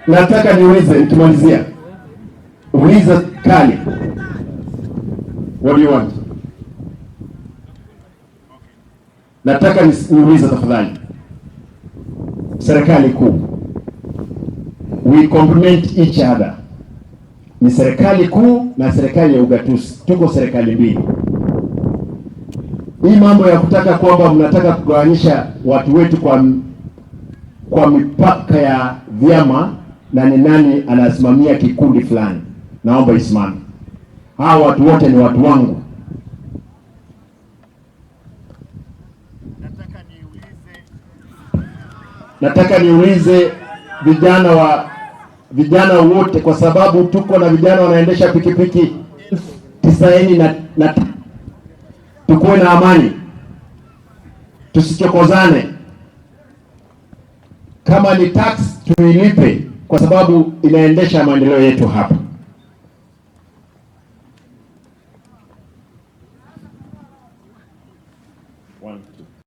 Nataka niulize nikimalizia, uliza kali, what do you want? Nataka niulize tafadhali, serikali kuu, we complement each other. Ni serikali kuu na serikali ya ugatuzi, tuko serikali mbili. Hii mambo ya kutaka kwamba mnataka kugawanyisha watu wetu kwa mipaka ya vyama na ni nani anasimamia kikundi fulani, naomba isimame. Hawa watu wote ni watu wangu. Nataka niulize vijana wote, kwa sababu tuko na vijana wanaendesha pikipiki 90 na tukuwe na amani, tusichokozane. Kama ni tax tuilipe, kwa sababu inaendesha maendeleo yetu hapa. One, two.